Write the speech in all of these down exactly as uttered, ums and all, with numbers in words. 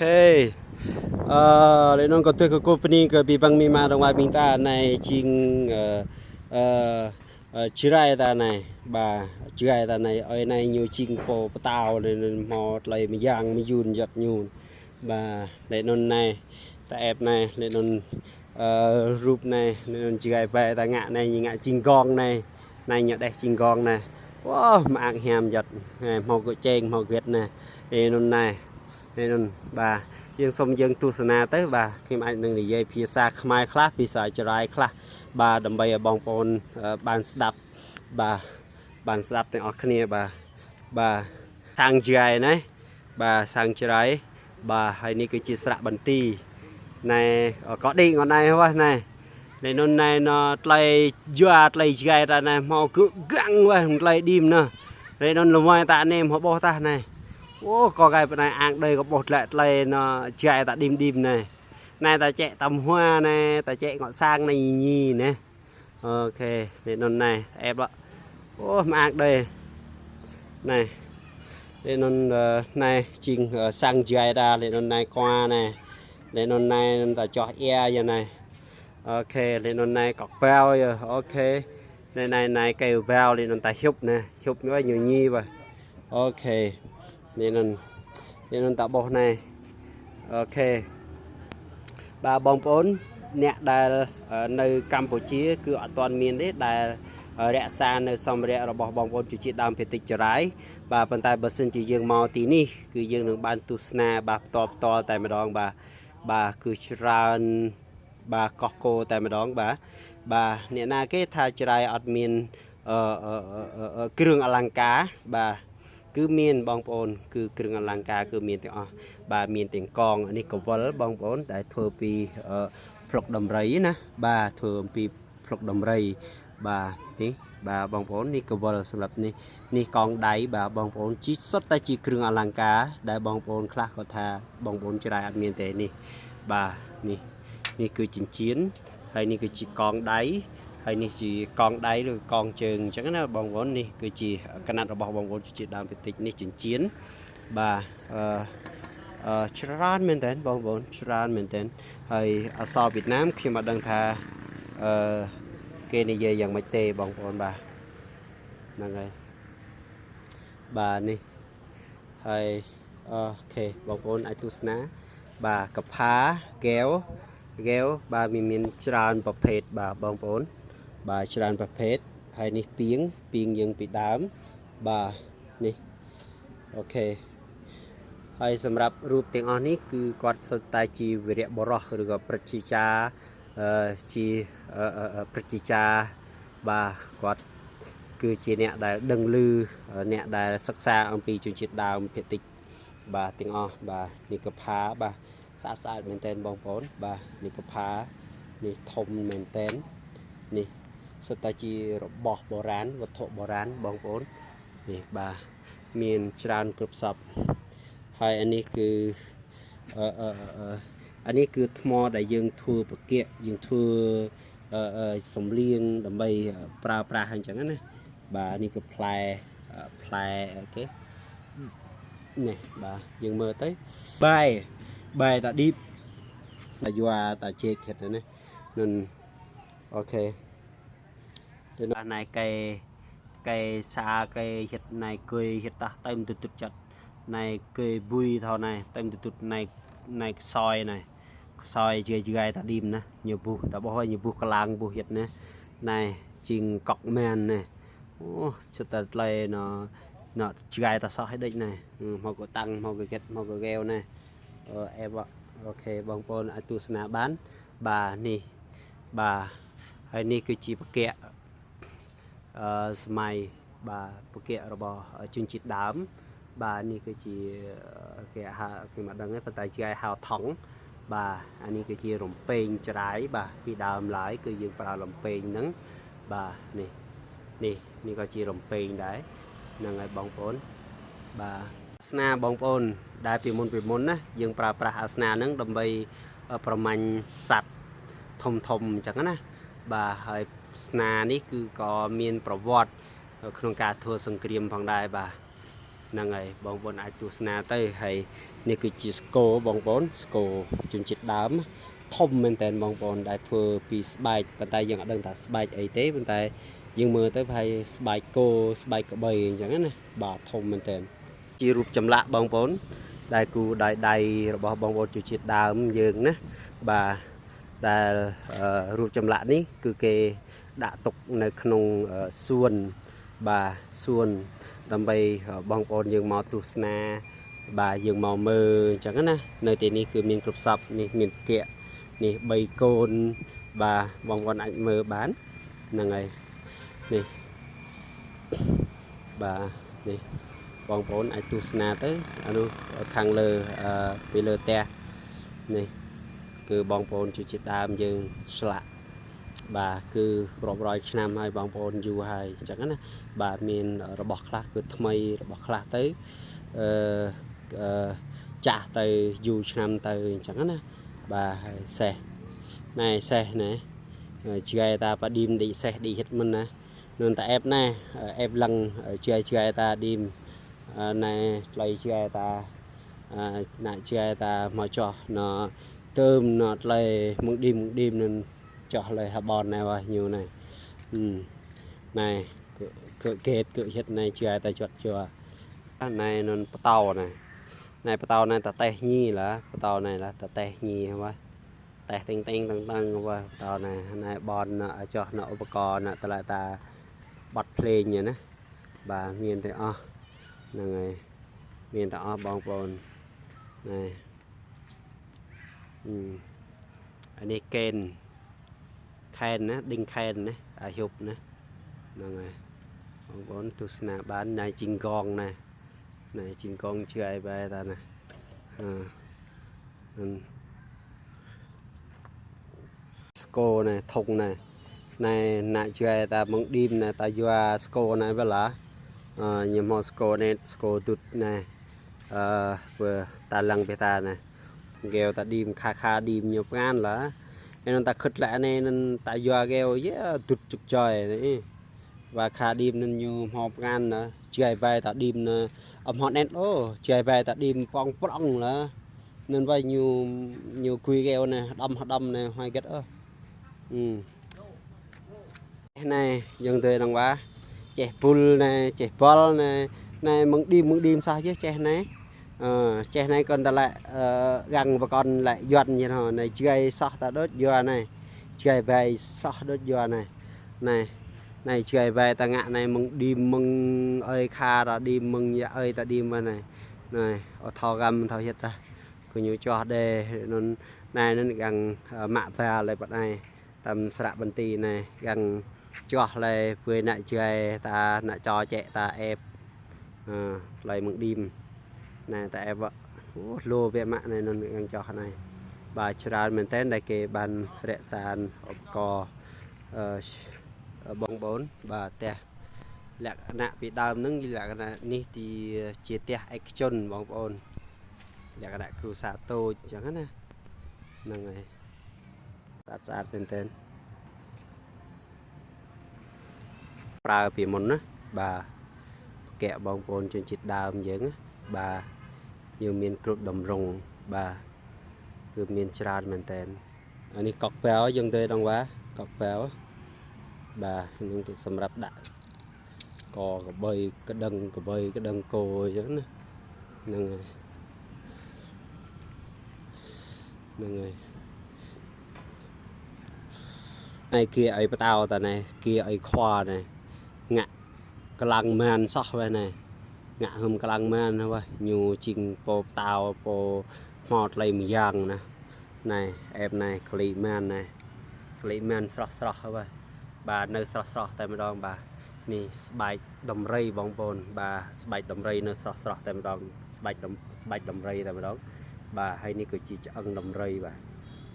Hê, ơ, lĕ anŭn kâo tui kơ kơ pơni kơ abih bang amĭ ama dơ̆ng wa ƀing ta anai jing, ơ, ơ, ơ, Jrai ta anai, ba, Jrai ta anai, ơi anai ñu jing pô pơtao, lĕ anŭn hmâo tơlơi mơyang mơyun juăt ñu. Ba, lĕ anŭn anai, ta ĕp anai, lĕ anŭn, ơ, rup anai, lĕ anŭn Jrai ƀai ta ngă anai, ñu ngă jing gong anai, anai ñu đeh jing gong anai. Wah, mơak hiam juăt, anai, hmâo gơ̆ čeng, hmâo gơ̆t anai, lĕ anŭn anai. Lĕ anŭn ba, jing sum jing tus anai tơ ba, kơ mă anai jing phi sa khmai khlah, phi sa Jrai khlah. Ba, đơ̆m ƀai ƀong ƀôn, ơ, ban sdăp. Ba, ban sdăp tơ̆ng ôh kơ anai ba. Ba, sang Jrai anai. Ba, sang Jrai. Ba, hơi anai kơ či sră ƀăn ti. Anai, ơ, kơ đĭ ngŏ anai hơwah anai. Lĕ anŭn anai nŏ tơlơi jua tơlơi Jrai ta anai hmâo gơ̆ gang wah tơlơi đĭm nŏ. Lĕ anŭn lơmai ta anai hmâo ƀôh tah anai. Ô, kơ gai pơ anai ang đơi kơ ƀôh tơlơi tơlơi nŏ Jrai ta đĭm đĭm anai. Anai ta čĕ tăm hua anai, ta čĕ ngŏ sang anai ñi ñi anai. Ôkê, lĕ anŭn anai, ĕp ƀă. Ô, mơak đơi. Anai. Lĕ anŭn, ơ, anai jing, ơ, sang Jrai ta, lĕ anŭn anai kua anai. Lĕ anŭn anai ta čoh ia yơh anai. Ôkê, lĕ anŭn anai kŏk bao yơh. Ôkê. Anai, anai, anai kơ bao lĕ anŭn ta hiup anai. Hiup ñu ñu ñi ba. Ôkê. Lĕ anŭn, lĕ anŭn ta ƀôh anai. Ôkê. Ba ƀong ƀôn, anai đa, ơ, nao Campuchia kơ ăt tuan min đih, đa, ơ, rĕ sa nao sum rĕ rơbah ƀong ƀôn ču či đam pơtĭt Jrai. Ba pơntai bơsăn či jing hmâo ti anai, kơ jing nŏng ban tus anai, ba pơtô pơtô tai mơdong ba. Ba kơ črăn ba kŏh kơ tai mơdong ba. Ba, anai anai kơ tha Jrai ăt min, ơ, ơ, ơ, ơ, ơ, krưng alangka, ba. Kơ min ƀong ƀôn, kơ krưng alangka, kơ min tơ̆ng ôh. Ba min tơ̆ng kong, anai kơwăl ƀong ƀôn, đa thua pi, ơ, plŏk đơ̆m rơi anai. Ba thua pi plŏk đơ̆m rơi. Ba, anai, ba ƀong ƀôn, anai kơwăl sơmlăp anai. Anai kong đai ba ƀong ƀôn či sŏt ta či krưng alangka, đa ƀong ƀôn khlah kơ tha ƀong ƀôn Jrai ăt min tê anai. Ba, anai, anai kơ čin čin, hơi anai kơ či kong đai, hơi anai či kong đai lu kong čơ̆ng čang anai ƀong ƀôn anai kơ či kơnăt rơbah ƀong ƀôn ču či đam pơtĭt anai čin čin. Ba, ơ, ơ, črăn min ten ƀong ƀôn, črăn min ten. Hơi asâo Việt Nam kơ mă đăng tha, ơ, kơ anai yơh yang mă tê ƀong ƀôn ba. Năng ai. Ba anai. Hơi, ơ, ôkê, ƀong ƀôn ai tus anai. Ba kơpha, geo, geo, ba min min črăn pơphet ba ƀong ƀôn. Ba črăn pơphet, hơi anai ping, ping jing pi đam. Ba anai. Ôkê. Hơi sơmrăp rup tơ̆ng ôh anai kơ kơnăt sŏt ta či wơ̆t rĕ ƀôh rơh rơgŏp prăt či ča, ơ, či, ơ, ơ, ơ, prăt či ča ba kơnăt kơ či anai đa đơ̆ng lư, ơ, anai đa săk sa ơng pi čun čit đam pơtĭt ba tơ̆ng ôh ba anai kơpha ba sat sat min ten ƀong ƀôn ba anai kơpha anai thum min ten anai sŏt ta či rơbah ƀôran, wơ̆t thŏ ƀôran ƀong ƀôn. Anai ba min črăn krŭp sŏp. Hơi anai kơ, ơ, ơ, ơ, ơ. Anai kơ thmô đa jing thua pơkĕ, jing thua, ơ, ơ, sum liêng đơ̆m ƀai, ơ, pra pra hăng čang anai. Ba anai kơ plai, ơ, plai, ôkê. Anai, ba jing mơ tê. Bai, bai ta đĭp. Ta jua ta ček hĕt anai. Anŭn, ôkê. Tui anai kơ, kơ sa kơ hĕt anai kơ hĕt tah tơm tŭt tŭt čăt. Anai kơ bui thâo anai tơm tŭt tŭt anai, anai kơsoi anai. Kơsoi jơgai jơgai ta đĭm anai. Ñu ƀuh, ta ƀuh ñu ƀuh kơlang ƀuh hĕt anai. Anai jing kŏk men anai. Ôh, sơta tơlơi nŏ, nŏ jơgai ta soh hĕt đĕč anai. Ơ, hmâo kơ tăng, hmâo kơ gĕt, hmâo kơ geo anai. Ơ, ĕp ƀă. Ôkê, ƀong ƀôn ai tus anai ban. Ba anai. Ba, hơi anai kơ či pơkĕ, ơ, sơmai, ba pơkĕ rơbah, ơ, čun čit đam. Ba anai kơ či, ơ, kĕ ha, kơ mă đăng, ơ, pơtai jơgai hao thŏng. Ba anai kơ či rơmpêng Jrai, ba pi đam lai kơ jing pra rơmpêng năng. Ba anai, anai, anai kơ či rơmpêng đai. Năng ai ƀong ƀôn. Ba asna ƀong ƀôn, đa pi mŭn pi mŭn anai, jing pra pra asna năng đơ̆m ƀai, ơ, pơrmanh sat thum thum čang anai. Ba hơi asna anai kơ kơ min prơwăt, ơ, kơnơ̆ng ka thua sơngkriăm phŏng đai ba. Năng ai ƀong ƀôn ai tus anai tê hơi នេះគឺជាស្គរបងប្អូន ស្គរជនជាតិដើម ធំមែនទែនបងប្អូន ដែលធ្វើពីស្បែក ប៉ុន្តែយើងអត់ដឹងថាស្បែកអីទេ ប៉ុន្តែយើងមើលទៅប្រហែលស្បែកគោ ស្បែកក្របីអញ្ចឹងណា បាទ ធំមែនទែន។ ជារូបចម្លាក់បងប្អូន ដែលគូរដោយដៃរបស់បងប្អូនជនជាតិដើមយើងណា បាទ ដែលអឺរូបចម្លាក់នេះគឺគេដាក់ទុកនៅក្នុងអឺសួន បាទ សួន ដើម្បីអឺបងប្អូនយើងមកទស្សនា បាទ យើងមកមើលអញ្ចឹងណា។ នៅទីនេះគឺមានគ្រប់សព្វ នេះមានផ្គាក់ នេះបីកូន បាទ បងប្អូនអាចមើលបានហ្នឹងហើយ នេះ បាទ នេះបងប្អូនអាចទស្សនាទៅ អានោះខាងលើអឺពីលើផ្ទះ នេះគឺបងប្អូនជនជាតិដើមយើងឆ្លាក់ បាទ គឺរាប់រយឆ្នាំហើយបងប្អូន យូរហើយអញ្ចឹងណា។ បាទ មានរបស់ខ្លះគឺថ្មី របស់ខ្លះទៅអឺអឺចាស់ទៅ យូរឆ្នាំទៅអញ្ចឹងណា។ បាទ ហើយសេះណែ សេះណែ អឺ jai ta pơđim đĭ seh đĭ hĭt mơ̆n nè. Anŭn ta ĕp nè, ơ, ĕp lăng, ơ, jai jai ta đĭm, ơ, nè, tơlơi jai ta, ơ, nă jai ta hmâo čoh, anŏ tơm, anŏ tơlơi mơ̆ng đĭm, mơ̆ng đĭm anŭn čoh tơlơi ha ƀon nè wah ñu nè. Hm. Nè, kơ, kơ gĕt, kơ hĭt nè jai ta juăt jua. Nè anŭn pơtâo nè. Nè pơtâo nè ta teh ñi lah, pơtâo nè lah ta teh ñi wah. Teh ting ting tăng tăng wah, pơtâo nè, nè ƀon, nă čoh, nă ôpkơ, nă tơlơi ta ƀăt plĕng ñu nè. Bah, mĭn tơ ôh. Năng ai. Mĭn tơ ôh ƀong ƀon. Nè. Hm. Anai khen. Khen nè, đing khen nè, a hiup nè. Năng ai. Ƀong ƀon tŭ sna ƀan, nai jing gong nè. Nai jing gong jai bai ta nè. Ha. Hm. Skô nè, thŭng nè. Nè, nă jai ta mơ̆ng đĭm nè, ta yua skô nè bơ lah. Ơ, ñu hmâo skô nè, skô dŭt nè. Ơ, bơ ta lăng bĕ ta nè. Geo ta đĭm kha kha đĭm ñu pơngan lah. Ơ, anŭn ta khĭt lĕ nè, anŭn ta yua geo, yơ, dŭt čŭk jai nè. Wah kha đĭm anŭn ñu hmâo pơngan nă, jai bai ta đĭm nă, ăm hŏ net ôh, jai bai ta đĭm prŏng prŏng lah. Anŭn wah ñu, ñu gui geo nă, đăm hŏ đăm nă, hoi gĕt ôh. Hm. Čeh nè, yŏng dơi năng wah. Čeh bul nè, čeh bol nè, nè mơ̆ng đĭm, mơ̆ng đĭm sah yơh čeh nè. Ơ, čeh nai kŏn ta lĕ, ơ, găng ƀơ kŏn lĕ yuan ñu hŏ, nai jai soh ta đôč yua nai. Jai bai soh đôč yua nai. Nai, nai jai bai ta ngă nai mơ̆ng đĭm mơ̆ng ơi kha ta đĭm mơ̆ng yă ơi ta đĭm ƀơ nai. Nai, ơ thâo găm thâo hiet ta. Kơ ñu čoh đê, anŭn, nai anŭn găng, ơ, mă ba lĕ pơ nai. Tăm sră ƀăn ti nai, găng čoh lĕ pơi nă jai ta, nă čô čĕ ta ĕp. Ơ, tơlơi mơ̆ng đĭm. Nai ta ĕp wă. Ơ, lu biă mă nai anŭn găng čoh nai. Ba črăn mơ̆n ten đai kơ ƀăn rĕ san ôp kơ, ơ, ƀong ƀon, ba teh. Lĕ nă pi đam nâng, lĕ nă nih ti či teh ek čun ƀong ƀon. Lĕ nă kru sa tô, čang nă. Năng ai. Sat sat mơ̆n ten. Prao pi mơ̆n nă, ba. Kĕ ƀong ƀon čun čit đam jeng, ba. Ñu mĭn kru đom rong, ba. Kơ mĭn črăn mơ̆n ten. Anai kŏk bao, yŏng dơi đang wah, kŏk bao. Ba, năng kơ samrăp đă. Kơ kơ bai, kơ đăng, kơ bai, kơ đăng kơ, yơh nă. Năng ai. Năng ai. Nai kơ ai pơtao ta nai, kơ ai khua nai. Ngă klang man soh wah nai. Ngă hŭm klang man wah, ñu jing pô pơtao, pô hmâo tơlơi mơyang nă. Nai, ĕp nai, klĭ man nai. Klĭ man sroh sroh wah. Ba nao sroh sroh tơm dong ba. Nai, sbač đom rei ƀong ƀon. Ba sbač đom rei nao sroh sroh tơm dong. Sbač đom, sbač đom rei tơm dong. Ba hai nai kơ či čang đom rei ba.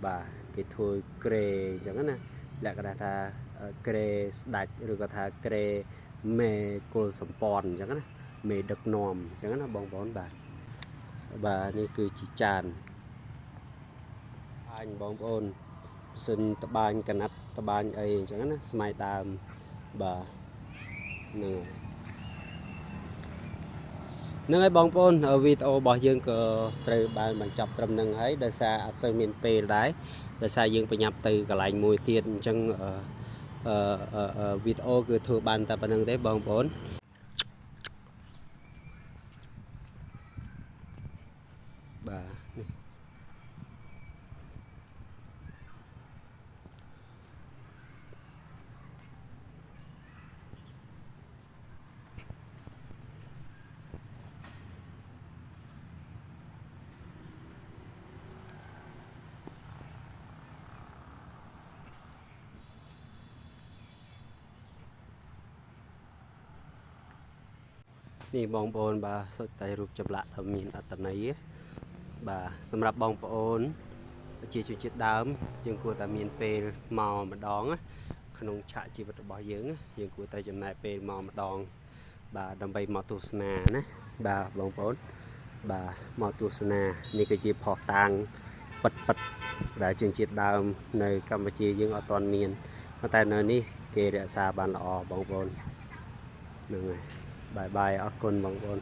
Ba kơ thoi krê čang nă. Lĕ kơ đa tha, ơ, krê sđač, rơ kơ tha krê mê kôl sơmpon čang nă. Mê đơk nom čang nă ƀong ƀon ba. Ba nai kơ či čan. Anh ƀong ƀon. Sĭn tơbañ kơnăt tơbañ ai čang nă, smai đam ba. Năng ai. Năng ai ƀong ƀôn, ơ, video ƀôh yơng kơ trơ ƀan ƀan čăp trơm năng ai, đa sa ăt sơ min pel đai, đa sa yơng pơñăp tơ kơ lañ môi tiết, čăng, ơ, ơ, ơ, ơ, video kơ thu ƀan ta pơnăng đai ƀong ƀôn. Ba, nih. Nih ƀong ƀôn ba sut tai rup čơblă tơmin ăt tơnai yơh. Ba sơmrăp ƀong ƀôn či čučit đam, yơng kơ ta min pel mâo mơdong ah. Kơnung čă či bơt ƀôh yơng ah, yơng kơ ta čơmnai pel mâo mơdong. Ba đăm bai mâo tu sna nah. Ba ƀong ƀôn. Ba mâo tu sna, nih kơ či phoh tang pơt pơt. Ba čučit đam, nai Kampuchia yơng ăt tuan min. Mơtai nai nih kơ ră sa ƀan lơ ƀong ƀôn. Năng ai. Bye bye, ăt kơn ƀong ƀôn.